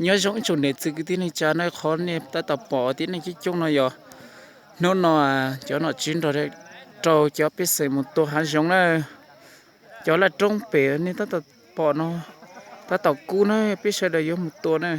Nyob zoo ib tsoom niam txiv kwv tij neej tsa na, qhov nej tab tom pom tib neeg coob coob no yog hnub no cov nom tswv nrog rau cov pej xeem mus tua hav zoov na. Cov laj roob pem nej tab tom pom no tab tom kub na, peb sawv daws yuav mus tua na.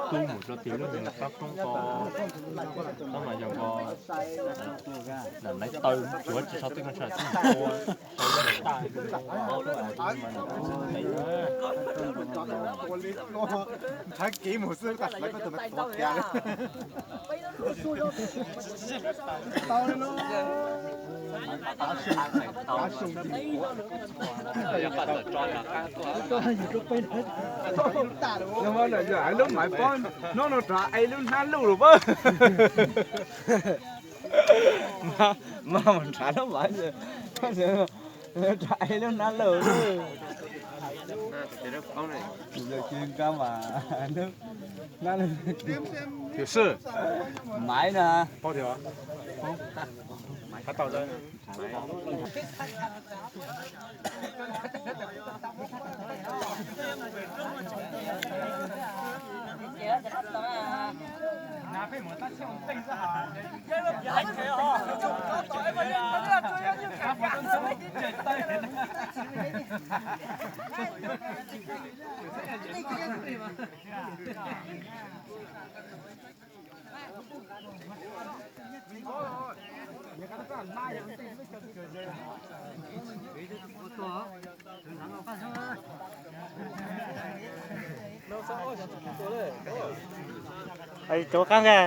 Koj tub mus rau tim lub niag pab roob ko, koj mas yog ko, lam laiv taw tsuav tsis tshua twb koj tshaj tib tua. Nrhav kev mus xwb, tas hlawv koj tus mas tuav tiag li. Yog lub maiv pob hnub no rov ai lub hnab luj lawm pab. Mas mus nrhav lub maiv, rov ai lub hnab luj. Yog kis nqa mas hnab luj. Maiv na. Rov qab nka.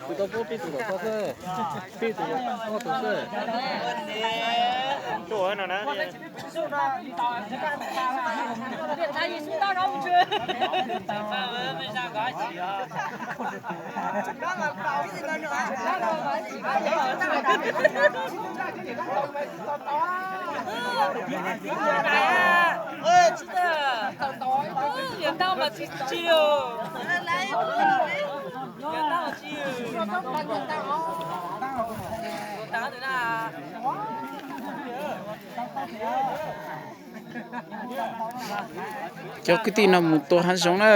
Kuv tau pub peb tus tom koj xwb, peb tus ob tus xwb. Tuaj no na. Cov kwv tij no mus tua hav zoov na.